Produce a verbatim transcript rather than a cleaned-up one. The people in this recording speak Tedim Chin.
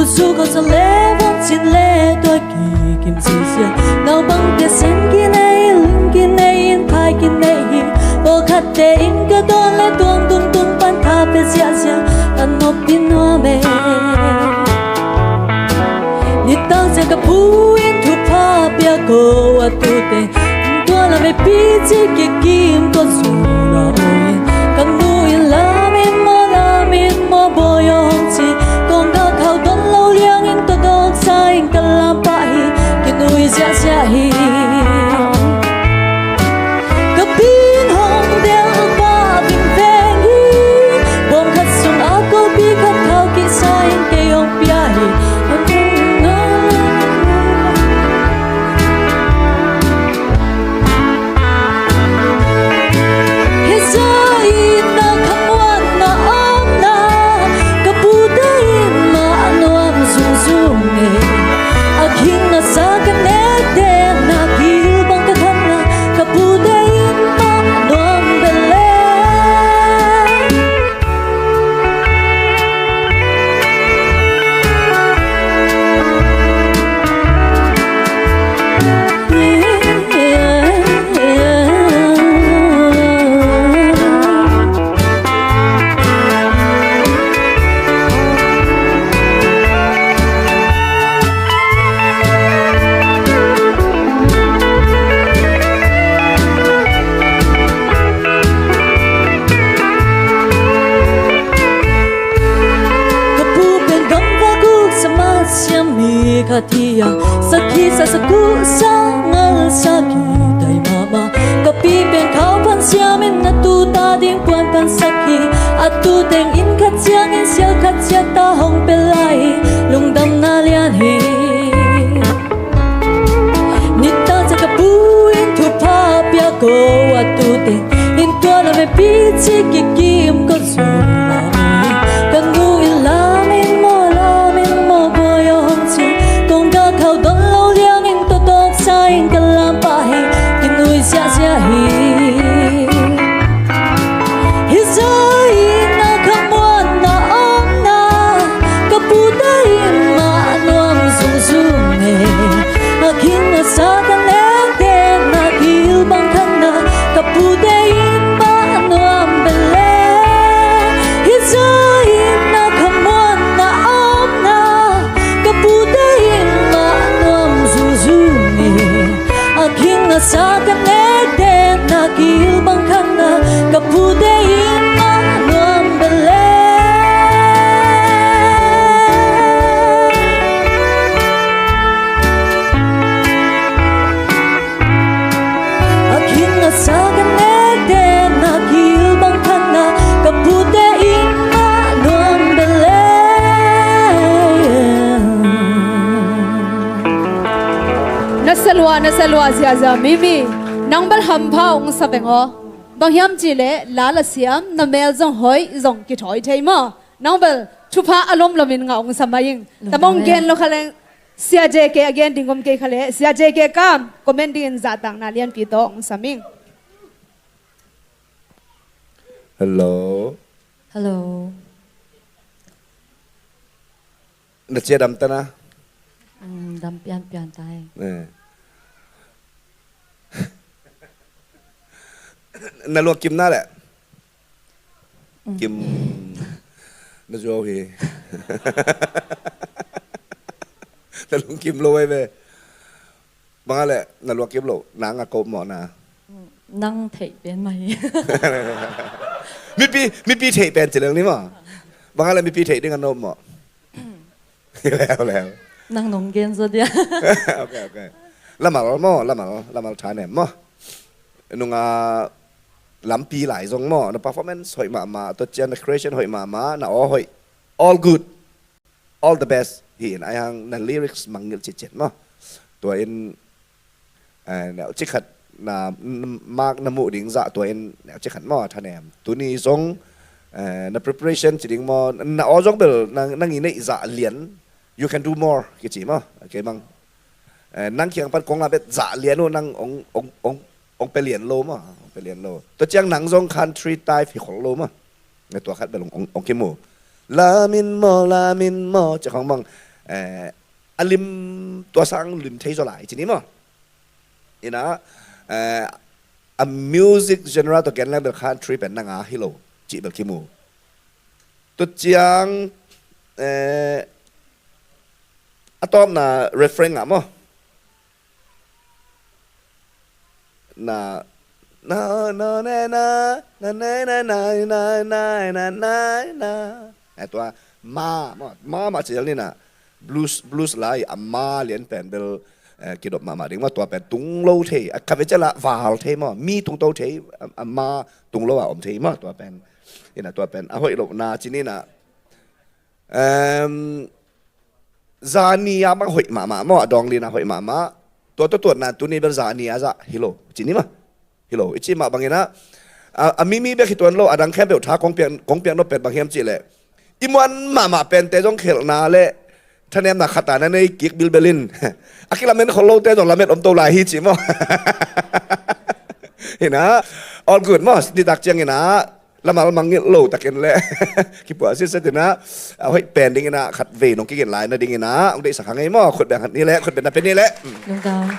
Suk hong sa le vang cin le tua kikim sisia. Nau bang te sen kinei, ling kinei, in thai kinei hi. Pawlkhat te in ka dawn le tuang tuntun pan tha pe ziahziah. Ka nop in nuam e. Nitak ciang ka pu in thupha pia ko a tute. Tua lam e pi ci kikim ko zula ui. Ka nu in lam in maw, lam in maw, bawi aw hong ci. Kong ka khau don lo liang in tawdawk sa in ka lam pah hi. Kinui ziahziah hi. Ka pi in hong del pah vingveng hi. Bawm khat sung a kopi khat khau kisa in kei hong pia hi. Hih zah in na khamuanna omna, ka pute in mah nuam zungzung e. A khing a sa ka nekte na kil bang ka khanna, ka pute in mah nuam bel e. Ka pu pen gamvak uk sa masiam mi khat hi a, sakhi sa, sa kuh sa, ngal sa, kitai mahmah. Ka pi pen khau phan siam in a tu ta ding puan phan sak hi. A tu teng inn khat ciang in sial khat ciat ta hong pia lai hi. Lungdamna lian hi. Nitak ciang ka pu in thupha pia ko a tute in tua lam e pi ci kikim ko zula ui. Ka nu in lam in maw, lam in maw, bawi aw hong ci. Kong ka khau don lo liang in tawdawk sa in ka lam pah hi. Kinui ziahziah hi. Hih zah in na khamuanna omna, ka pute in mah nuam zungzung e. A khing a sa ka nekte na kil bang khanna, ka pute in mah nuam bel e. Hih zah in na khamuanna omna, ka pute in mah nuam zungzung e. A khing a sa ka nekte na kil bang khanna, ka pute in mah nuam bel e. A khing a sa ka nekte na kil bang khanna, ka pute in mah nuam bel e. Na sa lua, na sa lua ziahziah Mimi. Nang bel hampha hong sa veng aw. Bang hiam cih leh la la siam, na mel zong hoih, zong kithawi thei maw. Nang bel thupha a lomlom in ngah hong sa mah ing. Lungdam e. Tama hong gen lo kha leng, Sia J K a gen ding om kei kha leh, Sia J K kam comment dingin zahtakna lianpi tawh hong sam ing. Hello. Hello. Na cia dam ta na? Mm, dam pianpian ta hi. Eh. Na luak kim na leh? Mm. Kim. Na zuau hi. Na lungkim lo ai ve. Bang a leh na luak kim lo, nang a ko mawh na. Nang theih pen mah hi. Mipi, mipi theih pen ci leng ni maw. Bang a leh mipi theih ding a nop mawh. Leu, leu. Nang nong gen zaw dia. Ok, ok. Lamal maw, lamal, lamal tha nem maw. Nunga lampi lai zong maw, na performance hoih mahmah, tua ciang na creation hoih mahmah, na aw hoih. All good. All the best. Hi in ai hang na lyrics mangngilh citciat maw. Tua in, eh, neu cikhat na, n-, mark na muh ding zah tua in neu cikhat maw, thanem. Tuni zong, eh, na preparation ci ding maw, na aw zong bel, na, nang i neih zah lian, you can do more, kici maw. Okay, mang. Eh, nang kiang pan kong la bet zah lian uh nang ong, ong, ong, ong pe lian lo maw, ong pe lian lo. Tua ciang nang zong country type hi khol lo maw. Na tua khat bel ong, ong, ong kimu. Lamin maw, lamin maw, ci khong mang. Eh, a lim tua sang lim thei zaw lai ci ni maw. Ina, eh, a music genre tawh gen leng bel country pen na nga hi lo cih bel kimu. Tua ciang, eh, a tawpna refrain ngah maw. Na, na, na, na, na, na, na, na, na, na, na, na, na. Eh, tua, ma, ma, ma, ma, ci ni na. Blues, blues lai, a ma lian pen bel, eh, kidop mahmah ding maw, tua pen tung lo thei, a kave cela val thei maw, mi tung to thei, a, a ma tung lo a om thei maw, tua pen. Ina tua pen, a hoih lo na, ci ni na. Em, zani a bang hoih mahmah maw, a dawng lina hoih mahmah. Tua tua tuatna tuni bel zani a zah hi lo, ci ni maw. Hi lo, i ci mah bangin ah, a, a mimi bek hi tuan lo, a dang khempeuh tha kong piak, kong piak nop pen bang hiam cih leh, i muan mahmah pente zong khelhna le thanemna khat a na nei kik bilbel in. A kilamen khol lote zong lamet om to lai hi ci maw. Hi na, all good maw, nitak ciangin ah, lamal mangngilh lo takin le kipuah sitset in ah, a hoih pen dingin ah, khat vei nong kigin lai na dingin ah, hong deihsak hang ei maw, khut beng khat ni leh, khut beng na pen ni leh. Lungdam.